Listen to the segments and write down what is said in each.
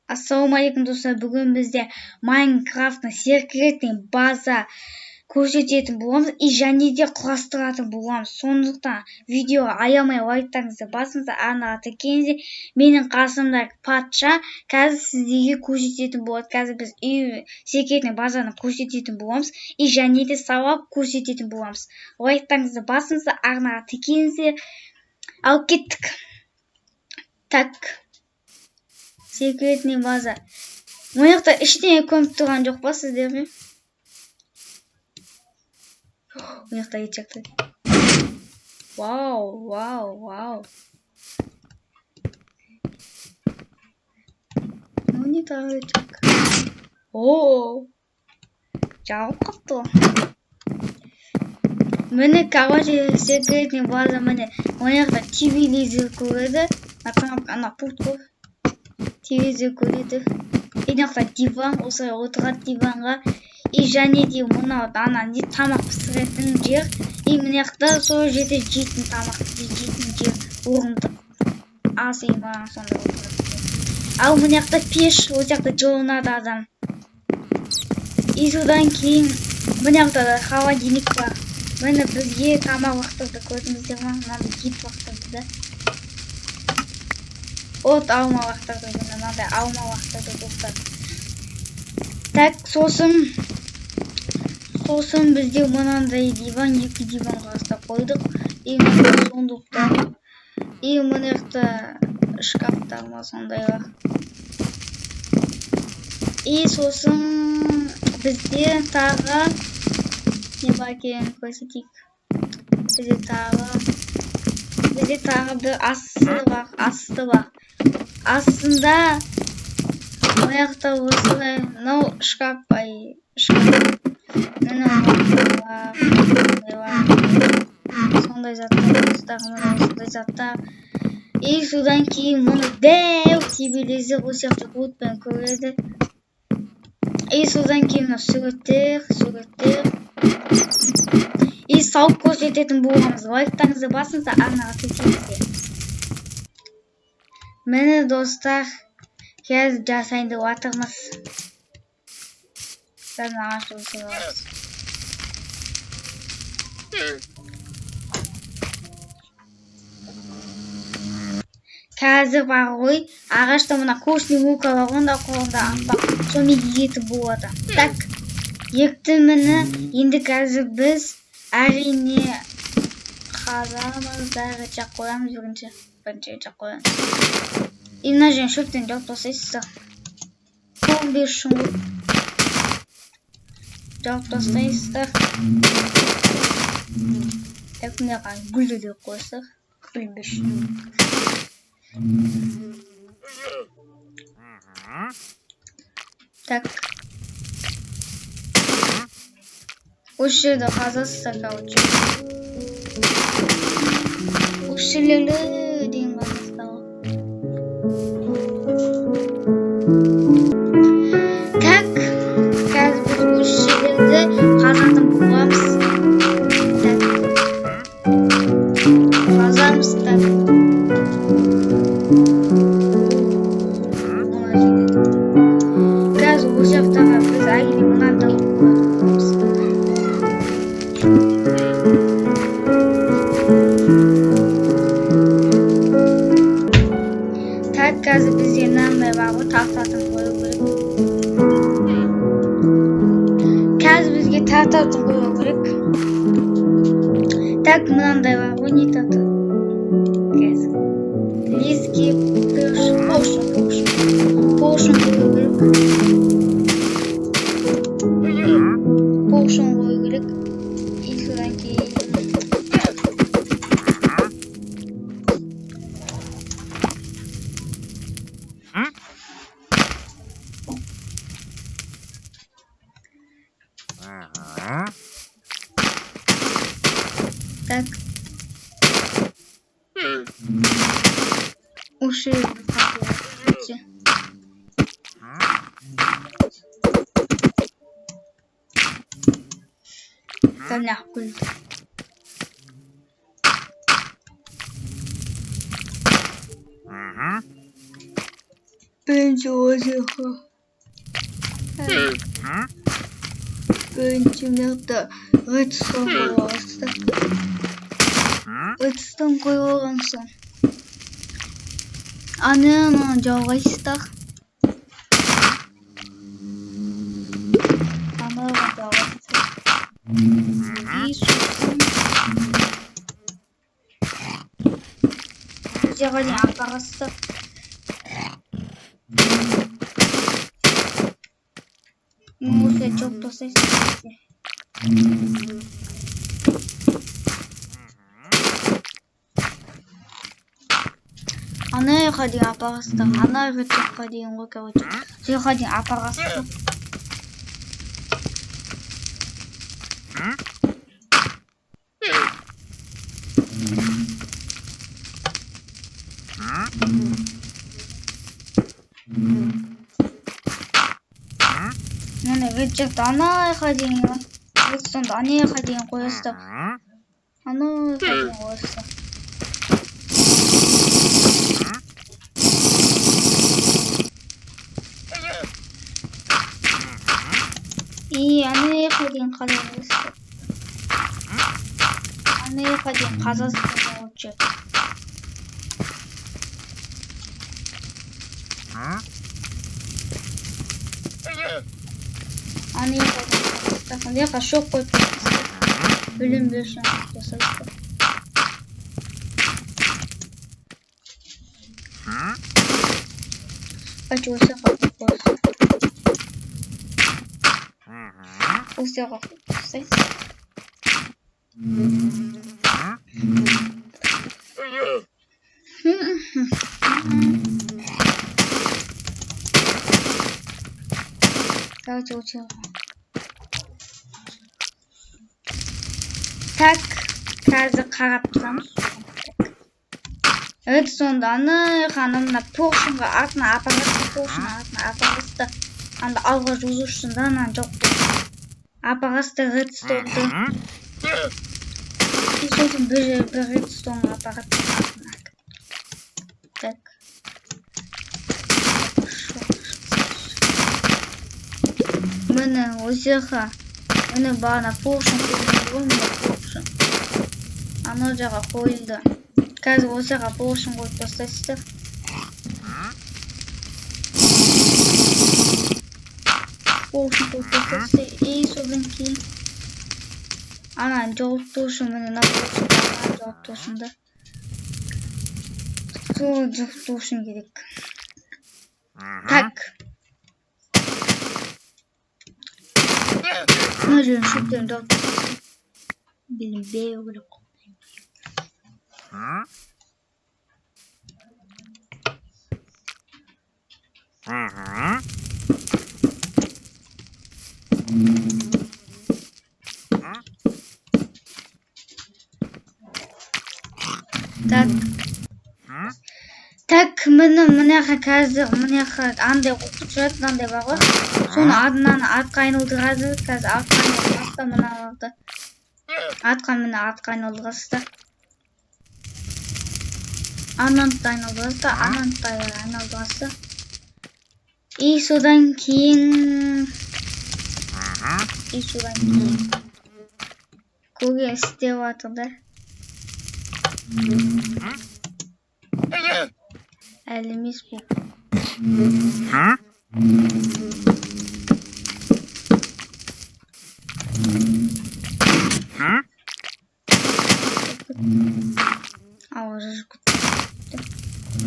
Ассалаумағалейкум, достар! Бүгін бізде Майнкрафттың секретный база көрсететін боламыз и және де құрастыратын боламыз. Сондықтан видеоға аямай лайктарыңызды басыңыздар, арнаға тіркеліңіздер. Менің қасымда патша қазір сіздерге көрсететін болады. Қазір біз үй секретный базаны көрсететін боламыз и және де сабақ көрсететін боламыз. Лайктарыңызды басыңыздар, арнаға тіркеліңіздер. Ал кеттік. Так. Секретный база. Мына жақта ештеңе көрініп тұрған жоқ па сіздерге? Мына жақта ит жақта. Вау, вау, вау. Ну не тағы ит жақ. О, жабылып қалыпты ғой. Міне, короче, секретный база, міне. Мына жақта телевизор көреді. Ана пульт қой. Телевизор көреді. И мына жақта диван, осылай отырады диванға. И және де мынау ана не тамақ пісіретін жер. И мына жақта сол жерде жейтін тамақ жейтін жер, орындық. Ас үй ма, сондай отырады. Ал мына жақта пеш, ол жақта жылынады адам. И содан кейін мына жақта да холодильник бар. Міне, бізге тамақ лақтырды, көрдіңіздер ма? Мынандай ет лақтырды да. Вот алма лақтырды, міне мынандай алма лақтырды, достар. Так, сосын бізде мынандай диван, екі диван құрастырып қойдық. И мынандай сундуктар. И мына жақта шкафтар ма, сондайлар. И сосын бізде тағы не бар екенін көрсетейік. Бізде тағы бір асты бар, асты бар. Астында мына жақта осылай мынау шкаф, ай, шкаф. Міне, сондай заттар, достар, міне осындай заттар. И содан кейін мұны дәу телевизор осы жақта пультпен көреді. И содан кейін мына суреттер, суреттер. И салып көрсететін боламыз. Лайктарыңызды басыңыздар, арнаға тіркеліңіздер. Міне, достар, қазір жасайын деп жатырмыз. Қазір ағашты өсіріп аламыз. Қазір бар ғой, ағашта мына костный мука бар ғой, онда қолында аппақ, сонымен егетін болады. Так, екті, міне, енді қазір біз әрине қазамыз, бәрі жақ қоямыз бірінші. Бірінші жақ қоямыз. И мына жерін шөптен жауып тастайсыздар. Көрінбес үшін ғой. Жауып тастайсыздар. Так, мына жаққа гүлді деп қойсақ, білінбес үшін. Так. Осы жерді қазасыздар, короче. Осы жерлерді дейін қазасыздар ғой. Так, қазір біз осы жерлерді қазатын боламыз. Так. Қазамыз, так. Қазір осы жақтағы біз әрине мынаны да қоятын боламыз. Так, қазір бізде мынандай бар ғой, тартатын қою керек. Қазір бізге тартатын қою керек. Так, мынандай бар ғой, не тартады? Қазір. Лиски, поршень, поршень. Поршень қою керек. Поршень қою керек. И содан кейін так. Осы жерді қазу. Мына гүл. Бірінші осы жаққа. Бірінші мына жақта редстон қойып аласыздар. Редстон қойып алған соң ананы жалғайсыздар. Ананы жалғайсыздар. И сосын бұл жаққа дейін апарасыздар. Осылай жауып тастайсыздар. Ана жаққа дейін апарасыздар. Ана жаққа дейін ғой, короче. Сол жаққа дейін апарасыздар. Міне редджекті ана жаққа дейін, редстонды ана жаққа дейін қоясыздар. Ана жаққа дейін қоясыздар. И ана жаққа дейін қаза қоясыздар. Ана жаққа дейін қазасыздар, короче. Ана жаққа дейін қазасыздар. Ана жаққа шоқ қойып тастайсыздар. Бөлінбеу үшін жасайсыздар. Короче, осы жаққа қойып қоясыздар. Осы жаққа қойып тастайсыз. Короче, осы жаққа. Так, қазір қарап тұрамыз. Редстонды ана жаққа, мына поршеньға артына апарасыз, поршень артына апарасыз. Анда алға жылжу үшін да ананы жауып қоясыз. Апарасыздар редстонды. И сосын бір редстонға апарасыз артына. Так. Міне осы жаққа. Міне бағана поршень қойылды ғой, міне поршень. Анау жаққа қойылды. Қазір осы жаққа поршень қойып тастайсыздар. Поршень қойып тастайсыздар. И содан кейін ананы жауып тұру үшін, міне мына поршень ананы жауып тұру үшін да. Сол жауып тұру үшін керек. Так. Мына жерін шөптерін жауып тастайсыздар. Білінбеу керек. Так. Так, міне мына жаққа қазір мына жаққа андай оқып жүретін андай бар ғой. Соны артынан артқа айналдырады. Қазір артқа айналдырасыздар мыналарды. Артқа міне артқа айналдырасыздар. Ананы да айналдырасыздар, ананы да айналдырасыздар. И содан кейін, и содан кейін көге істеп жатыр да. Әлі емес бұл. Ауа жазып кетті.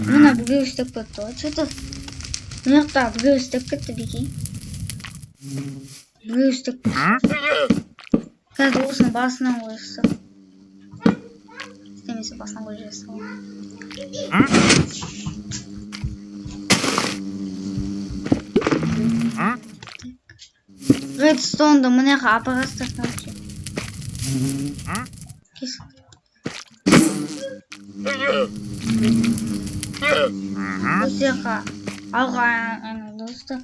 Мына біреу істеп кетті ғой, че-то. Мына жақта біреу істеп кетті, бекей. Біреу істеп кетті. Қазір осының басынан қойса. Істемесе басынан қойып жіберсе ғой. Редстонды мына жаққа апарасыздар, короче. Осы жаққа алға айналдырасыздар.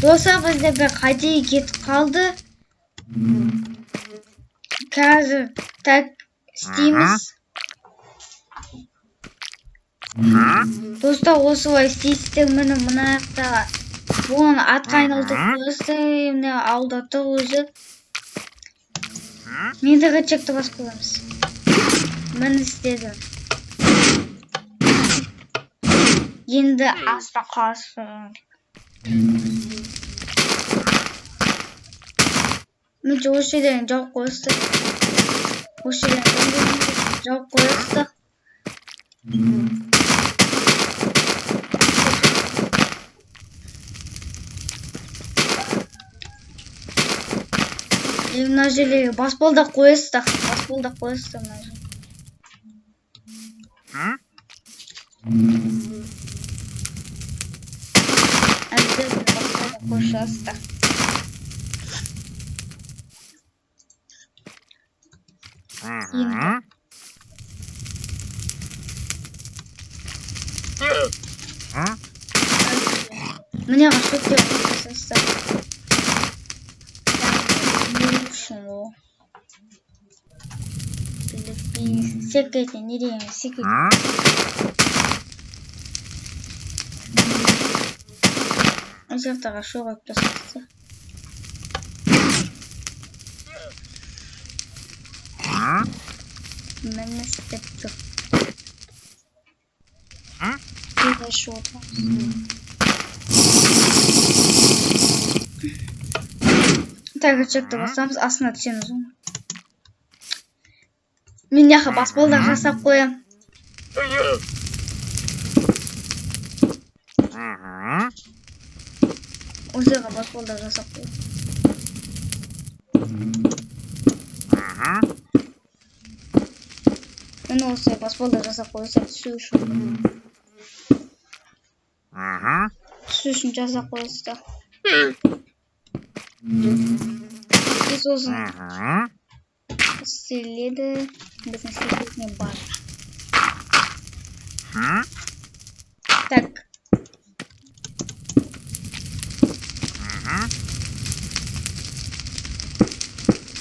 Достар, бізде бір қате кетіп қалды. Қазір Так, істейміз. Достар, осылай істейсіздер. Міне, мына жақта бұны атқа айналдырып қоясыздар. Міне, ауылда тұр өзі. Енді рычагты басып қоямыз. Міне, істедім. Енді астына қалсын. Міне, осы жерден жауып қоясыздар. Осы жерден жауып қоясыздар. И мына жерлерге баспалдақ қоясыздар. Баспалдақ қоясыздар мына жерге. Обязательно баспалдақ қойып шығасыздар. Енді. Міне, шөптер қойып. Үшін ол. Секретный не деген секрет. Осы жақтарға шу қойып тастайсыздар. Міне, істеп тұр. Шу отырамыз. Так, рычагты басамыз, астына түсеміз. Мен мына жаққа баспалдақ жасап қоямын. Осы жаққа баспалдақ жасап қоямын. Міне, осылай баспалдақ жасап қойса, түсу үшін. Түсу үшін жасап қоясыздар. И сосын істеледі біздің секретный база. Так.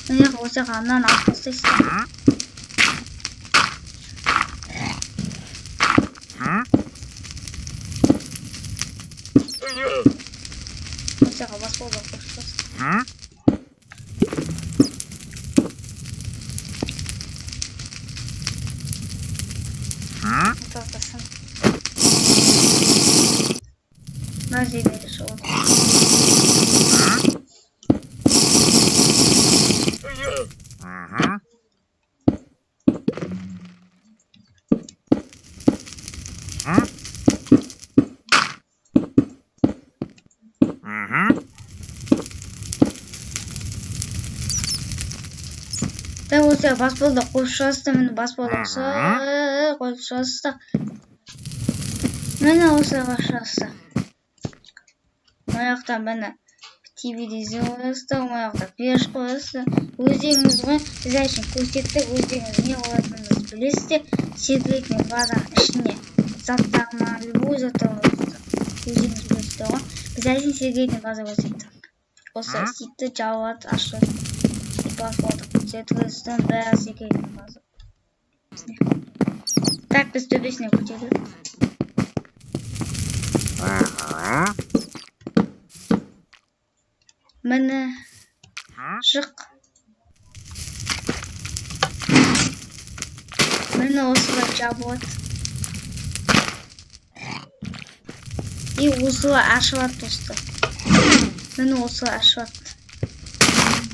Міне, осы жаққа мынаны алып тастайсыздар. Осы жаққа баспалдақ қойып шығасыз. Тастасын. Мына жерде шығады. Так, осы баспалдақ қойып шығасыздар. Міне, баспалдақ қойып шығасыздар. Міне, осылай қойып шығасыздар. Мына жақта, міне, телевизор қоясыздар, мына жақта пеш қоясыздар. Өздеріңіз ғой, біз әшейін көрсеттік, өздеріңіз не қоятыныңызды білесіздер. Секретный базаның ішіне заттар ма, любой заттар қоясыздар. Өздеріңіз білесіздер ғой. Біз әшейін секретный база көрсеттік. Осы істейді, жабады, ашады. Баспалдақ көрсетіп, бәрі секретный база. Так, біз төбесіне көтердік. Міне, шық. Міне, осылай жабылады. И осылай ашылады, достар. Міне, осылай ашылады.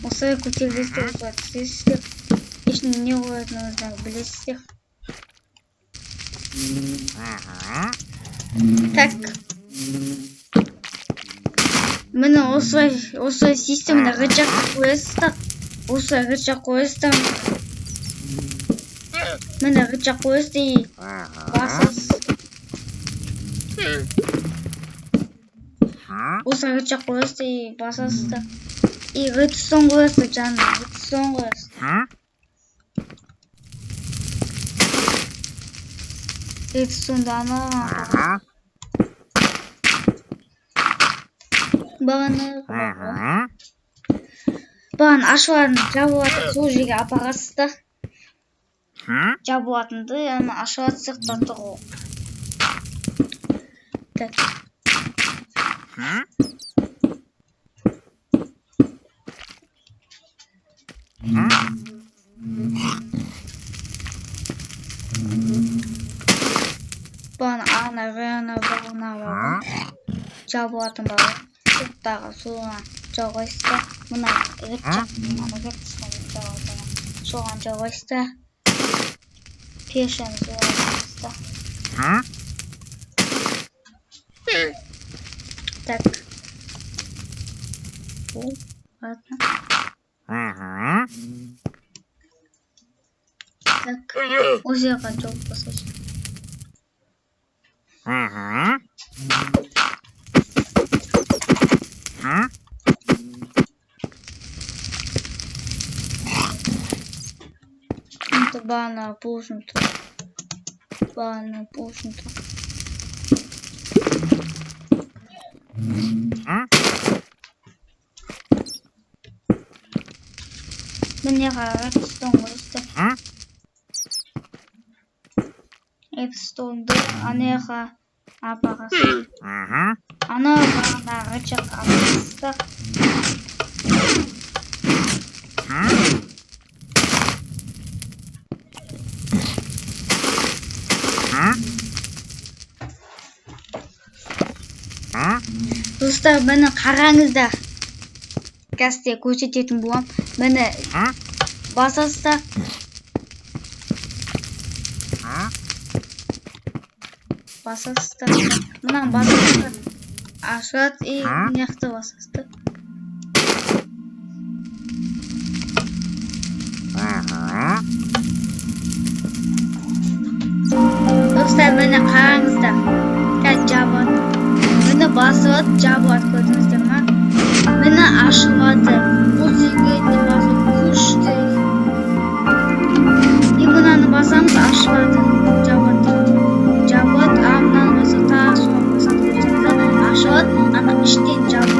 Осылай көтерілесіздер, осылай түсесіздер. Ішіне не қоятыныңызды білесіздер. Так. Міне, осылай, осылай істейсіздер. Міне, рычаг қоясыздар. Осылай рычаг қоясыздар. Міне, рычаг қоясыз и басасыз. Осылай рычаг қоясыз и басасыздар. И редстон қоясыздар жанына, редстон қоясыздар. Редстонды ана бағана бағана ашыларын жабылады, сол жерге апарасыздар. Жабылатынды, ана ашылады сыртта тұр ғой. Так. Бағана ана ана бағана бар ғой. Жабылатын бар ғой. Сырттағы соған жалғайсыздар. Мына рычаг, мына соған жалғайсыздар. Пешені соған жалғайсыздар. Так. О, ладно. Так. Осы жаққа жауып басайшы. Это бағана бұл үшін тұр. Бағана бұл үшін тұр. Міне редстон қойысты. Редстонды ана жаққа апарасыз. Ана бағана рычаг апарасыздар. Достар, міне қараңыздар. Қазір көрсететін боламын. Міне басасыздар. Басасыздар. Мынаны басасыздар. Ашылады и мына жақта басасыздар. Достар, міне қараңыздар. Қазір жабылады. Міне басылады, жабылады, көрдіңіздер ма? Міне ашылады. Бұл жерге басу күшті. И мынаны басамыз, ашылады, жабылады. Жабылады, а мынаны басса тағы соны басады, көрсеңіздер, ашылады, ана іштен жабылады.